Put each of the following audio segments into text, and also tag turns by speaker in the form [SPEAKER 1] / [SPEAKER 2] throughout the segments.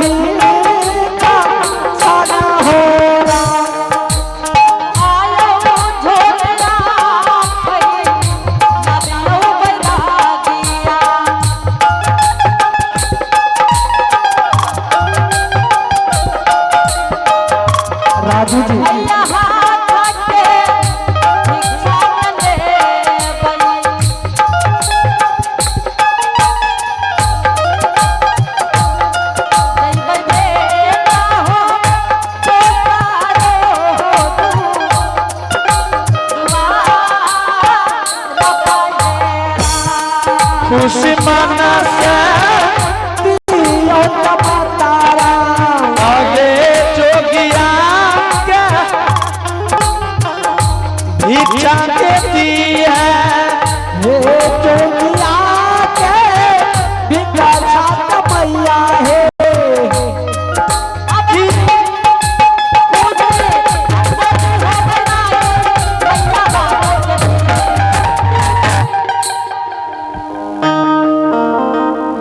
[SPEAKER 1] भीखा छाना हो
[SPEAKER 2] आयो झोला भई नबियो बैरागिया।
[SPEAKER 1] राजू जी
[SPEAKER 2] मैया हाथ के भिक्षा लेबई। जइबै बेटा हो तोरा रो तू दुआर पजेरा।
[SPEAKER 3] खुश मना से
[SPEAKER 1] दियो माता राम
[SPEAKER 3] आगे जोगिया के भिक्षा देती है।
[SPEAKER 1] हे जोगिया के भिक्षा छात मैया हे।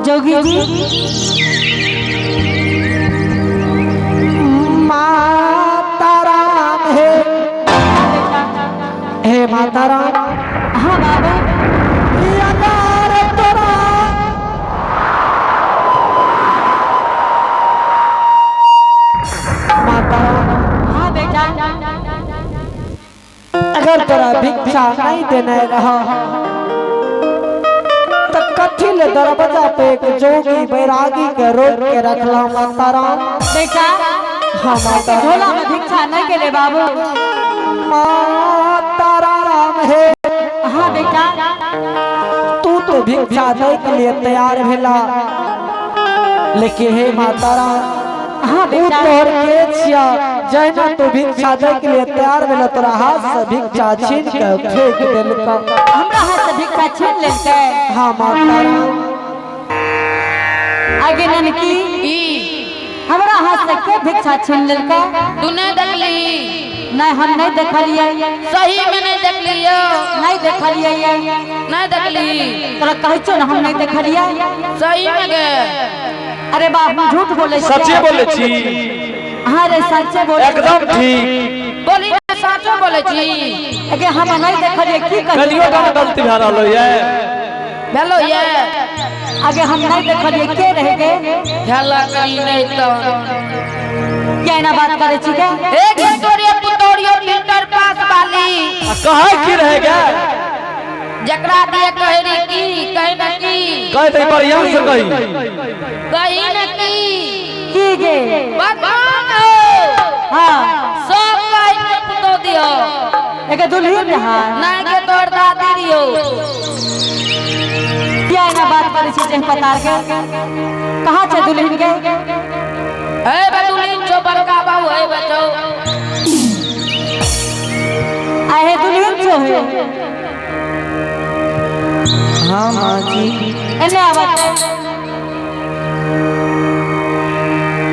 [SPEAKER 2] जोगी जी
[SPEAKER 1] माता राम हे, हे माता राम।
[SPEAKER 2] हाँ बाबू।
[SPEAKER 1] अगर तोरा माता राम,
[SPEAKER 2] हाँ बेटा।
[SPEAKER 1] अगर तोरा भिक्षा नहीं देने रहा तो कथी ले दरवाजा पे एक जोगी बैरागी के रोक के रखला माता राम?
[SPEAKER 2] बेटा,
[SPEAKER 1] हाँ माता राम।
[SPEAKER 2] झोला में भिक्षा नहीं के ले बाबू।
[SPEAKER 1] माता राम हे।
[SPEAKER 2] हाँ बेटा।
[SPEAKER 1] तू तो भिक्षा दे के लिए तैयार भेला, लेकिन हे माता राम,
[SPEAKER 2] हाँ
[SPEAKER 1] ऊ
[SPEAKER 2] बेटा।
[SPEAKER 1] तोहर के छिया जहिना तू भिक्षा दे के लिए तैयार भेला तोरा हाथ से भिक्षा छीन के फेंक देलका।
[SPEAKER 2] हमरा हाथ से भिक्षा छीन लेलकै?
[SPEAKER 1] हाँ माता राम।
[SPEAKER 2] आगे ननकी,
[SPEAKER 4] की?
[SPEAKER 2] हमरा हाथ से के भिक्षा छीन लेलकै?
[SPEAKER 4] तू नहीं देखली?
[SPEAKER 2] नहीं, हम नहीं देखलियै।
[SPEAKER 4] सही में नहीं देखली यो?
[SPEAKER 2] नहीं देखलियै।
[SPEAKER 4] नहीं देखली?
[SPEAKER 2] तोरा कहै छौ ने, हम नहीं देखलियै।
[SPEAKER 4] सही में गे?
[SPEAKER 2] अरे बाप, हम झूठ बोलै छियै?
[SPEAKER 3] सच्चे बोले छी।
[SPEAKER 2] हाँ रे, सच्चे बोलै।
[SPEAKER 3] एकदम ठीक।
[SPEAKER 4] बोली ना, साचो बोले छी।
[SPEAKER 2] अगे हम नहीं देखलियै, की कहियै?
[SPEAKER 3] कलियो का गलती भए रहलो ये।
[SPEAKER 4] भेलो ये।
[SPEAKER 2] आगे हम नहीं देखलियै, के रह गे?
[SPEAKER 4] भेला कहीं नहीं तो।
[SPEAKER 2] क्या एना बात करै छी के?
[SPEAKER 4] एक तोरियो पुतोरियो इंटर पास वाली।
[SPEAKER 3] आ कहे की रह गए?
[SPEAKER 4] जकरा दिए कहे री की कहे न की।
[SPEAKER 3] कह दे बढ़िया से कही।
[SPEAKER 4] कही न की।
[SPEAKER 2] की गे?
[SPEAKER 4] भगवान हो।
[SPEAKER 2] हाँ।
[SPEAKER 4] सब कही के पुतो दियो।
[SPEAKER 2] एके दुल्हन रहा?
[SPEAKER 4] नहीं के तोर दादी दियो।
[SPEAKER 2] क्या एना बात करै छी जे पतार के? कहाँ छै दुल्हन के?
[SPEAKER 4] हे बदुलिन छो बड़का बाबू, हे बचो।
[SPEAKER 2] आहे दुल्हन छो हे?
[SPEAKER 5] हाँ माँ जी।
[SPEAKER 2] एने आवा,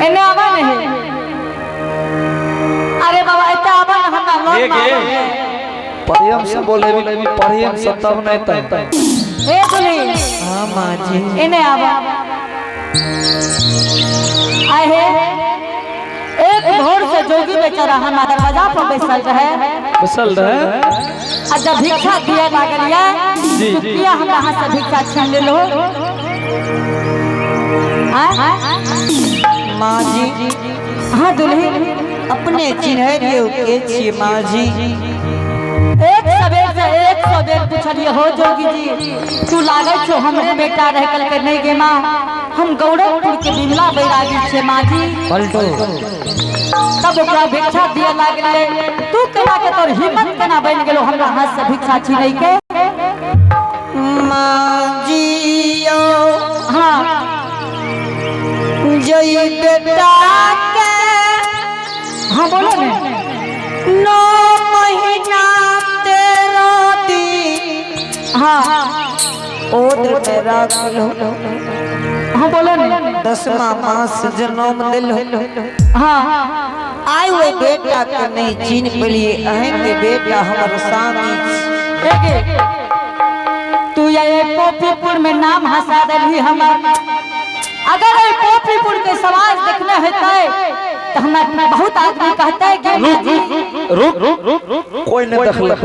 [SPEAKER 2] एने आवा। नहीं, अरे बाबा, एते आवा ना, हमरा
[SPEAKER 3] हे
[SPEAKER 2] मन
[SPEAKER 3] गे।
[SPEAKER 2] मारे।
[SPEAKER 3] प्रेम से बोले, प्रेम से तब नहीं तब।
[SPEAKER 2] हे दुल्हन।
[SPEAKER 5] हाँ माँ जी।
[SPEAKER 2] एने आवा। आहे, एक भोर से जोगी बेचारा हमारा दरवाजा पर बैसल रहे।
[SPEAKER 3] बसल रहे।
[SPEAKER 2] आ जब भिक्षा दिए लागल ये
[SPEAKER 3] जी,
[SPEAKER 2] तो
[SPEAKER 3] जी।
[SPEAKER 2] किया हमरा हाथ से भिक्षा छीन लेलो? हाँ?
[SPEAKER 5] माँ जी।
[SPEAKER 2] हाँ दुल्हन।
[SPEAKER 5] अपने चिन्ह लियो के छियै माँ जी?
[SPEAKER 2] एक सवेर से 100 बेर पूछलिए, हो जोगी जी, तू लागै छो हमरे बेटा रह कल के। नहीं गे माँ, हम गौरवपुर के बिमला बैरागी छे माँ जी।
[SPEAKER 5] पलटो।
[SPEAKER 2] तब ओकरा भिक्षा दिए लागले। तू केना के, तोर हिम्मत केना बनि गेलो हमरा हाथ से भिक्षा छीनै के?
[SPEAKER 5] माँ जी यो,
[SPEAKER 2] हाँ।
[SPEAKER 5] जई बेटा के
[SPEAKER 2] हाँ, बोलो ने।
[SPEAKER 5] 9 महीना 13 दिन ओदर में राखलो,
[SPEAKER 2] हाँ, बोलो ने।
[SPEAKER 5] 10वां मास जन्म दिलो, आइ ओहि बेटा के नहीं चिन्ह पेलिए। अहें के बेटा हमर सामी छी।
[SPEAKER 2] एगे, तू ये कोपीपुर में नाम हंसा दलही हमर। अगर एहि पोपीपुर के समाज देखने हेतै तो हमरा बहुत आदमी कहते कि
[SPEAKER 3] रुक रुक रुक, कोई नहीं देखलक,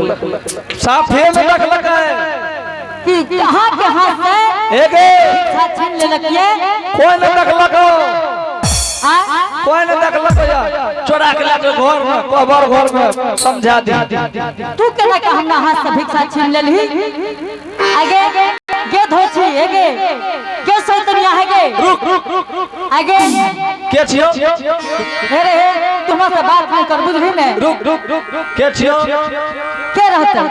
[SPEAKER 3] साफ हे में देखलक है
[SPEAKER 2] कि कहाँ के हाथ से
[SPEAKER 3] एगे
[SPEAKER 2] भिक्षा छीन लेलक ये।
[SPEAKER 3] कोई नहीं देखलक,
[SPEAKER 2] आ
[SPEAKER 3] कोई नहीं देखलक यार। चोरा के लाके घर में कबर घर में समझा दी।
[SPEAKER 2] तू केना के हमरा हाथ से भिक्षा छीन लेलही? आगे गे धोछी एगे के सैतनिया है गे?
[SPEAKER 3] रुक रुक,
[SPEAKER 2] आगे
[SPEAKER 3] के छियो?
[SPEAKER 2] हे रे हे, तुम से बात नहीं कर बुझली ने।
[SPEAKER 3] रुक रुक, के छियो?
[SPEAKER 2] के रहते?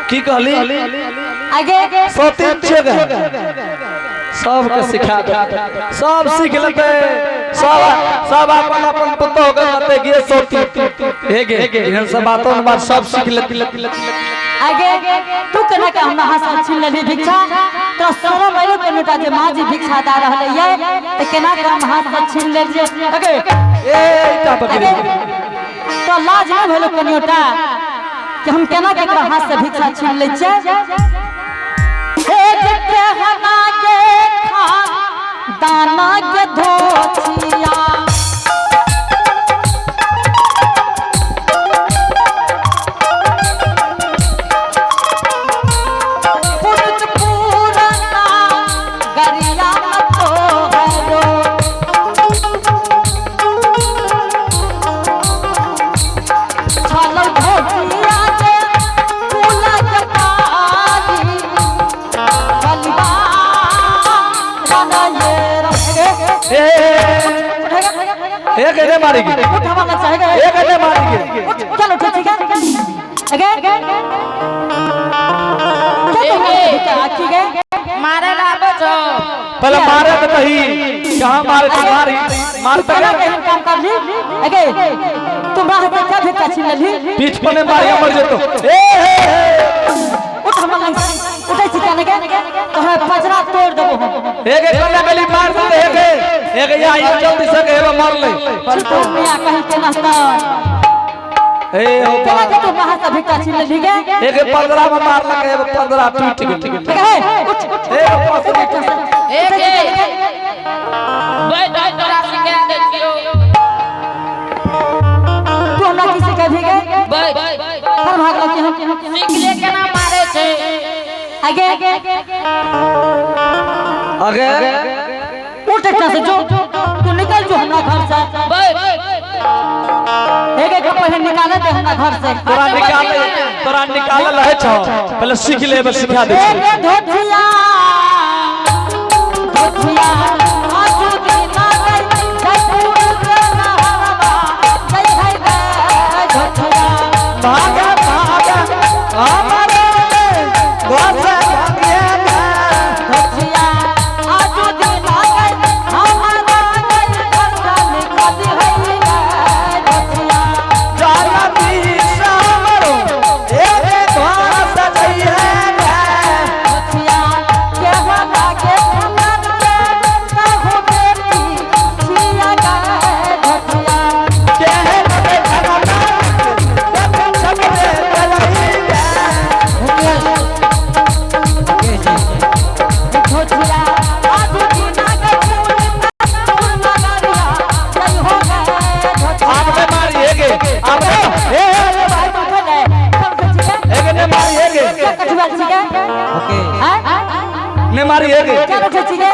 [SPEAKER 3] की कहली?
[SPEAKER 2] आगे
[SPEAKER 3] सौतीन छियो गे। सबके सिखा दे, सब सीख लेते, सब सब अपन अपन पुतोह के कहते गे सौती हे गे, एहन सब बातों के बाद सब सीख लेते।
[SPEAKER 2] आगे तू केना के हमरा हाथ से छीन लेलही भिक्षा? तो शरम अयलो कनिटा जे माँ जी भिक्षा दा रहले ये त केना के हम हाथ से छीन लेलिए? आगे
[SPEAKER 3] ए ईटा पकड़ी।
[SPEAKER 2] तो लाज नहीं भेलो कनियोटा कि हम केना के एकरा हाथ से भिक्षा छीन लै छियै? हे जेते हना के खा दाना के धोछिया, पुरत पुरना गरिया तोहरो, छल धोतिया के फूला के पानी बलवा राना ये रहे।
[SPEAKER 3] ए ए के मारेगी?
[SPEAKER 2] उठ हमारा चाहेगा।
[SPEAKER 3] ए के मारेगी?
[SPEAKER 2] उठ, चलो उठ ठीक है। अगे क्या तुम आखी गए?
[SPEAKER 4] मारे लाबो छो।
[SPEAKER 3] पहले मारे तो कही कहां मारे? तो मारी मार
[SPEAKER 2] केना
[SPEAKER 3] तक
[SPEAKER 2] के काम कर ली? अगे तुम हाथ से क्या भिक्षा छीन लेली?
[SPEAKER 3] बीच पने मारी मर जेतो। ए हे हे,
[SPEAKER 2] उठ हमरा लग उठै छी क्या लगे तो हमरा पजरा तोड़ देबो हम।
[SPEAKER 3] ए के कन्या गली मार दे। ए के ए के या या जल्दी से के हेबे मार ले।
[SPEAKER 2] छितो मियां कहीं के नहता।
[SPEAKER 3] ए हो
[SPEAKER 2] केना
[SPEAKER 3] बा
[SPEAKER 2] के तुम हाथ से भिक्षा छीन लेली गे?
[SPEAKER 3] ए के 15 में मार लगे, हेबे 15 टूट गेल।
[SPEAKER 2] अगे उठ उठ।
[SPEAKER 3] ए पास।
[SPEAKER 4] ए गे बैठ, तोरा सिखा दै छियौ।
[SPEAKER 2] तू हमरा किसी कभी गे?
[SPEAKER 4] बैठ।
[SPEAKER 2] हर भागलो कि हम
[SPEAKER 4] सीख ले केना मारे छै।
[SPEAKER 2] आगे
[SPEAKER 3] अगे
[SPEAKER 2] उठ एकटा से जो तू निकल जो हमरा घर से।
[SPEAKER 4] बैठ।
[SPEAKER 2] एक एक पहले निकाले दे हमरा घर से।
[SPEAKER 3] तोरा निकाल, तोरा निकाल रहे छौ, पहले सीख ले, बस सिखा दे।
[SPEAKER 2] एक धोतिया धोतिया आजू दिना गई जयपुर के नहरवा जय है गे धोतिया।
[SPEAKER 3] भागा भागा हमारे बस भागिए गे।
[SPEAKER 2] धोतिया आजू दिना गई हमारा गई घर से निकल है गे धोतिया।
[SPEAKER 3] जाना दी सामरो एक ध्वास जई है गे।
[SPEAKER 2] धोतिया के हला के पुनर के कहू बेटी छिया गे धोतिया।
[SPEAKER 3] के लगे धरना जब छपरे चलई गे।
[SPEAKER 2] धोतिया आजू दिना गई पुनर गरिया जय हो गे धोतिया।
[SPEAKER 3] आपने मारी एगे, आपने ए
[SPEAKER 2] अरे भाई तो उठे ले कब से छिके?
[SPEAKER 3] एगे ने मारी एगे।
[SPEAKER 2] क्या कठुआ छिके?
[SPEAKER 5] ओके।
[SPEAKER 2] हैं?
[SPEAKER 3] ने मारी एगे।
[SPEAKER 2] क्या उठे छिके?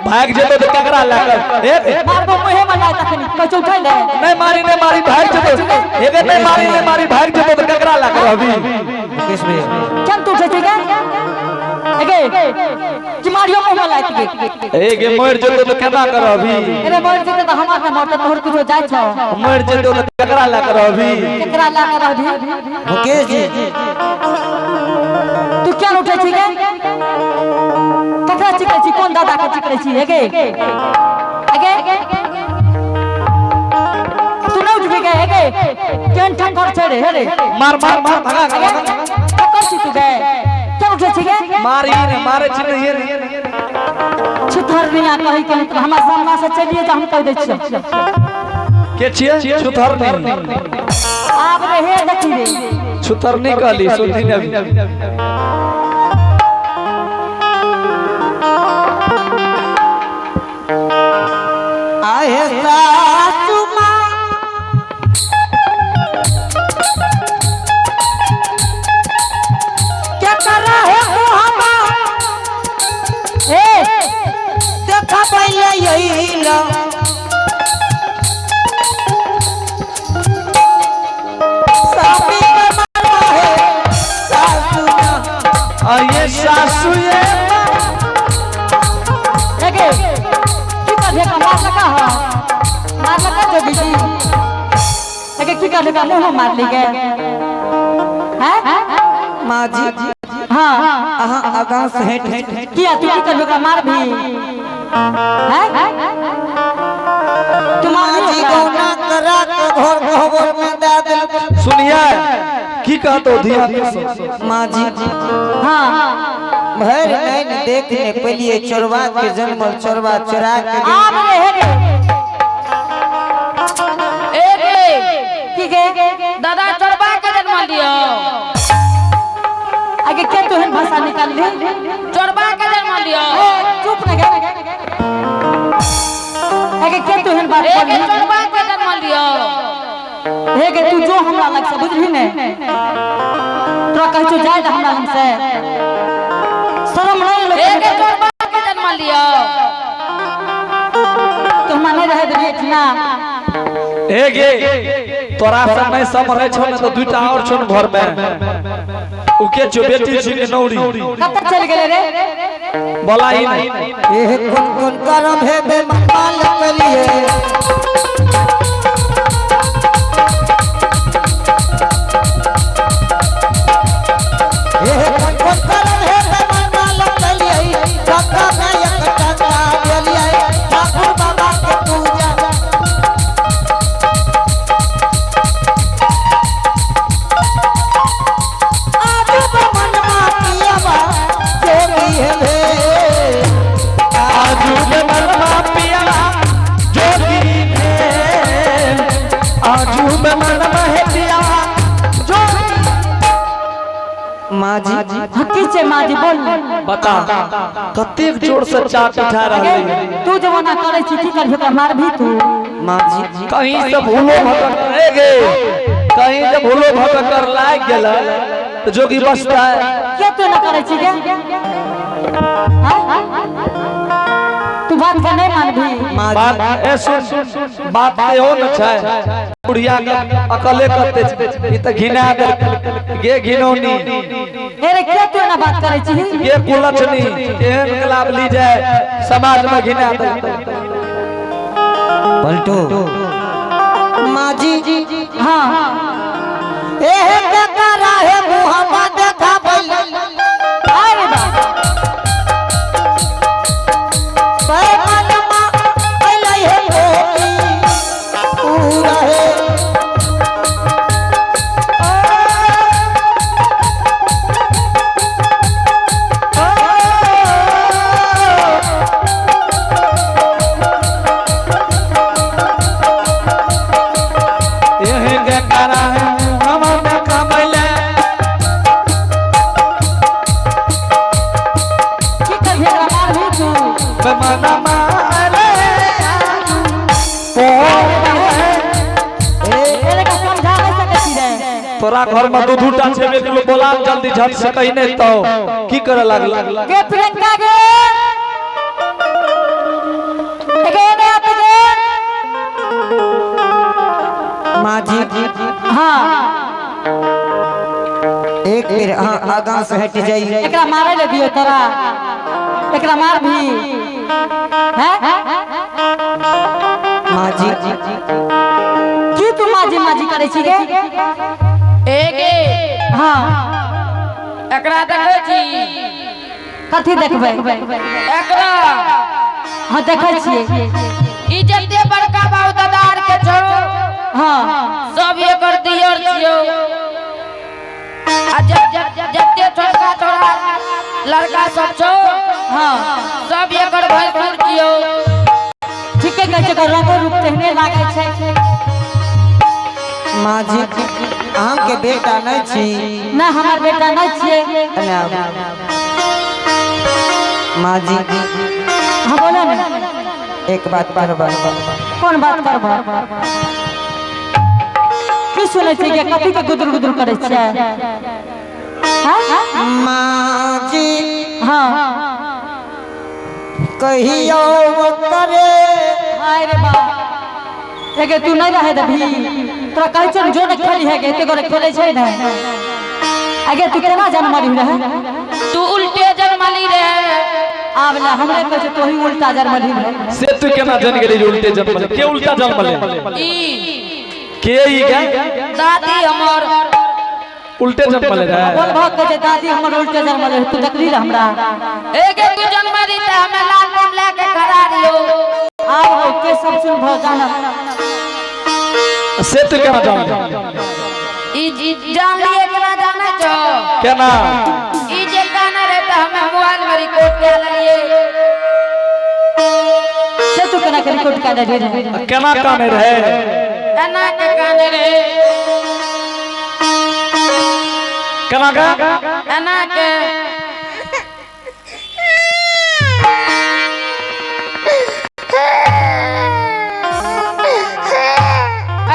[SPEAKER 3] भाग जेतो तो ककरा लागल ए?
[SPEAKER 2] मारबो मुहे में लाय तखनी कछु उठे ले।
[SPEAKER 3] नहीं मारी, नहीं मारी, भाग जेतो। एगे नहीं मारी, नहीं मारी, भाग जेतो तो ककरा लागल अभी?
[SPEAKER 5] मुकेश भैया।
[SPEAKER 2] केन तू उठे छिके? एगे कि मारियो मुंह में लाय के।
[SPEAKER 3] एगे मर जेतो तो केना करबी?
[SPEAKER 2] अरे मर जेते तो हमार ना मरते तोहर कुछो जाय छौ।
[SPEAKER 3] मर जेतो तो ककरा लागल अभी?
[SPEAKER 2] केकरा ला के रहबी?
[SPEAKER 5] मुकेश जी।
[SPEAKER 2] तू केन उठे छिके? ककरा चिकरै छी? कोन दादा के चिकरै छी? एगे एगे तू नहीं उठबी गे? एगे केन ठक्कर छै रे? हे रे।
[SPEAKER 3] मार मार मार, भगा
[SPEAKER 2] एगे
[SPEAKER 3] भगा।
[SPEAKER 2] ठक्कर छी तू गे? केन उठे छिके?
[SPEAKER 3] मारी ने मारे छी नहीं ने।
[SPEAKER 2] छुथर मियां कहि के तो हमरा सामना से चलिए जा, हम कह दै छियै।
[SPEAKER 3] के छियै छुथर नहीं?
[SPEAKER 2] आब रहे देखी रे।
[SPEAKER 3] छुथर नहीं कहली, सुनती ने अभी।
[SPEAKER 2] की कर मुंह मार ली गए हैं?
[SPEAKER 5] माँ जी
[SPEAKER 2] हाँ
[SPEAKER 5] अहाँ आगाँ से हट हट
[SPEAKER 2] किया तू की करबे ओकरा मार भी हैं? तू
[SPEAKER 5] माँ
[SPEAKER 2] मार
[SPEAKER 5] जी गौना करा के घर गहबर में दे देल।
[SPEAKER 3] सुनिए की कहतो धिया पुता
[SPEAKER 5] माँ जी
[SPEAKER 2] हाँ
[SPEAKER 5] भर नैन देखने पलिए चोरवा के जन्मल चोरवा चोरा के गेल।
[SPEAKER 2] आब रे हे रे
[SPEAKER 4] ए गे
[SPEAKER 2] की गे
[SPEAKER 4] दादा चोरबा के जन्म लियो
[SPEAKER 2] आगे के तोहन भाषा निकाल ली
[SPEAKER 4] चोरबा के जन्म लियो
[SPEAKER 2] ए, चुप न गे आगे के तोहन बात
[SPEAKER 4] ए गे
[SPEAKER 2] बोलली
[SPEAKER 4] चोरबा के जन्म लियो
[SPEAKER 2] हे गे तू जो हमरा लग से बुझली ने तोरा कहै छौ जाय दे हमरा लग से शरम नहीं
[SPEAKER 4] ए गे
[SPEAKER 2] लगे
[SPEAKER 4] चोरबा के जन्म लियो
[SPEAKER 2] तू हमरा नहीं रहे देबी एठिना
[SPEAKER 3] ए गे तोरा से नहीं समरै छौ ने तो दुईटा और छौ घर में उ के छौ बेटी छी के नौरी
[SPEAKER 2] कब तक चल गेले रे
[SPEAKER 3] बोला ही नहीं
[SPEAKER 5] एह कोन कोन करम हे बेमन करिए एह कोन कोन करम हे बेमन करिए टका में एक टका देलिए ठाकुर बाबा के पूजा। आजू बेमन पियावा जोगी हे भे।
[SPEAKER 3] आजू के मनमा पिया जोगी भेल आजू के मनमा हे पिया जोगी।
[SPEAKER 5] माँ जी
[SPEAKER 2] हाँ, की छै माँ जी बोल ने।
[SPEAKER 3] बता कतेक जोर से चाट उठा रहल है।
[SPEAKER 2] तू जमाना करे छी की करबी ओकरा मारभी तू?
[SPEAKER 5] माँ जी
[SPEAKER 3] कहीं से भूलो भटक ए गे कहीं से भूलो भटक कर लाग गेल तो जोगी बसता है।
[SPEAKER 2] के तू ना करे छी गे? हाँ? तू बात के नहीं मानभी?
[SPEAKER 5] माँ जी
[SPEAKER 3] बात ए सुन बात आयो न छै बुढ़िया के अकले कते छै ई त घिना दे गे घिनौनी।
[SPEAKER 2] ए रे के तू ना बात करे छी?
[SPEAKER 3] गे कुलछनी एहन कलाब ली जाए समाज में घिना दे।
[SPEAKER 5] पलटू माँ जी
[SPEAKER 2] हाँ
[SPEAKER 5] एह ककरा हे मुहम्मा देखा बैल।
[SPEAKER 2] अरे बा
[SPEAKER 5] पैमनमा अइलै हे गोपी ऊ रहे।
[SPEAKER 3] एहन के करा है हम कमले।
[SPEAKER 2] की करबी ओकरा मारभी तू?
[SPEAKER 3] मनमा रे
[SPEAKER 2] ए रे के समझा नहीं सकै छी रे।
[SPEAKER 3] तोरा घर में दू दूटा छै एक किलो बोला जल्दी झट से कहीं नहीं तो की करे लागल?
[SPEAKER 2] गे प्रियंका गे गे ने आते गे।
[SPEAKER 5] माँ जी
[SPEAKER 2] हाँ
[SPEAKER 5] एक बेर अहाँ आगाँ से हट जाइए।
[SPEAKER 2] एकरा मारे ले दियो तोरा एकरा मार भी हैं?
[SPEAKER 5] माँ जी
[SPEAKER 2] की तू माजी माजी करे छी गे?
[SPEAKER 4] ए गे
[SPEAKER 2] हाँ
[SPEAKER 4] एकरा देखै छी?
[SPEAKER 2] कथी देखबै?
[SPEAKER 4] एकरा।
[SPEAKER 2] हाँ देखै छियै।
[SPEAKER 4] ई जते बड़का बाबू दादा आर के छौ
[SPEAKER 2] हाँ
[SPEAKER 4] सब एकर दियर छियौ आ जते छोटका छोरा लड़का सब छौ
[SPEAKER 2] हाँ
[SPEAKER 4] सब एकर भैंसुर छियौ।
[SPEAKER 2] ठीके कहै छै ओकर रंगो रूप तेहने लागै छै।
[SPEAKER 5] माँ जी अहाँके बेटा नहीं छी?
[SPEAKER 2] ना हमर बेटा नहीं छियै।
[SPEAKER 5] एने आबू। माँ जी
[SPEAKER 2] हाँ बोलो ने।
[SPEAKER 5] एक बात करबै।
[SPEAKER 2] कोन बात करब? की सुनै छियै गे? कथी के गुदुर गुदुर करै छियै? हाँ?
[SPEAKER 5] माँ जी
[SPEAKER 2] हाँ
[SPEAKER 5] कहियो करे।
[SPEAKER 2] हाय रे बा एगे तू नहीं रहे देबही तोरा कहै छौ ने जो ने खेली है गे एते गोरे खेलै छै ने अगे तू केना जनमली रहे?
[SPEAKER 4] तू उल्टे जन्मली रे।
[SPEAKER 2] आब ले हमरे कहै छै तोही उल्टा जनमली रहे।
[SPEAKER 3] से तू केना जन गेली जे उल्टे जन्मले के उल्टा जन्मले?
[SPEAKER 4] ई
[SPEAKER 3] के ई के
[SPEAKER 4] दादी हमर
[SPEAKER 3] उल्टे जन्म ले रहे
[SPEAKER 2] बोल भाग के जे दादी हमर उल्टे जन्मल रहे तू देखली रहे हमरा
[SPEAKER 4] एगे तू जन्म दी त हमें लाल बम लेके खड़ा रहियो।
[SPEAKER 2] आब हो के सब सुन भ जाना।
[SPEAKER 3] से तू केना जान?
[SPEAKER 4] ई जान लिए के ना जाने छो?
[SPEAKER 3] केना?
[SPEAKER 4] ई जे गाना रहे त हमें मोबाइल में रिकॉर्ड कर लिए।
[SPEAKER 2] से तू केना के रिकॉर्ड कर रही रहे?
[SPEAKER 3] केना काने रहे?
[SPEAKER 4] एना के गाने रहे।
[SPEAKER 3] केना का?
[SPEAKER 4] एना के।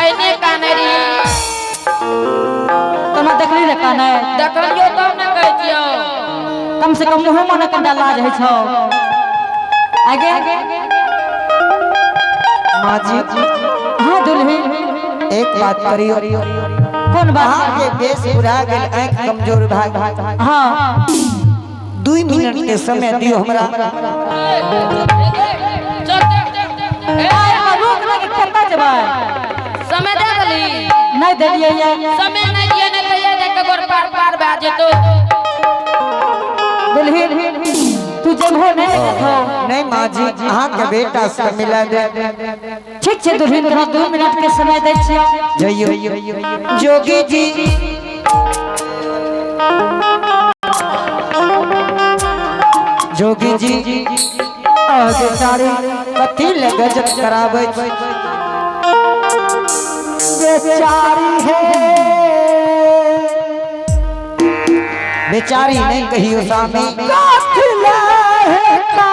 [SPEAKER 4] ऐने काने रही।
[SPEAKER 2] तोना देखली रे काने?
[SPEAKER 4] देखलियो तब ने कहै छियौ।
[SPEAKER 2] कम से कम मुँह मन कन्दा लाज है छौ। आगे
[SPEAKER 5] माँ जी।
[SPEAKER 2] हाँ दुल्ही।
[SPEAKER 5] एक बात करियो।
[SPEAKER 2] कौन बात?
[SPEAKER 5] अहाँ के बेस बुढ़ा गेल, आँख कमजोर भा गेल।
[SPEAKER 2] हाँ।
[SPEAKER 5] 2 मिनट के समय दियो हमरा।
[SPEAKER 2] आय, रुक ना के कत्ता जेबै?
[SPEAKER 4] समय दे देली?
[SPEAKER 2] नहीं देलियै ये।
[SPEAKER 4] समय नहीं दिए नहीं तो ये देख के गोर पार पार भए जेतो।
[SPEAKER 2] दुल्ही तू जेबहो नहीं देखो।
[SPEAKER 5] नहीं माँ जी, अहाँ के बेटा से मिला दे।
[SPEAKER 2] ठीक छै दुल्ही, तोरा 2 मिनट के समय दै छियौ।
[SPEAKER 5] जइयो जोगी जी। जोगी जी अहाँ बेचारी कथी ले गजब कराबै छी?
[SPEAKER 1] बेचारी है।
[SPEAKER 5] बेचारी नहीं कहियो स्वामी।
[SPEAKER 1] कथी ले है का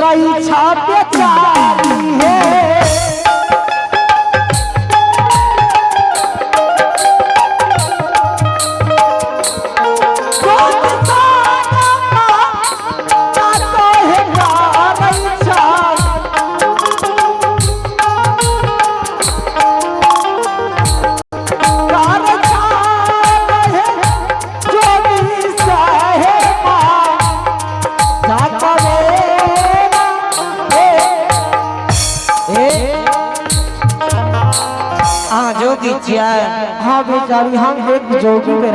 [SPEAKER 1] रही छा बेचारी है।
[SPEAKER 5] अहाँ जोगी छियै?
[SPEAKER 1] हाँ बेचारी, हम एक जोगी के।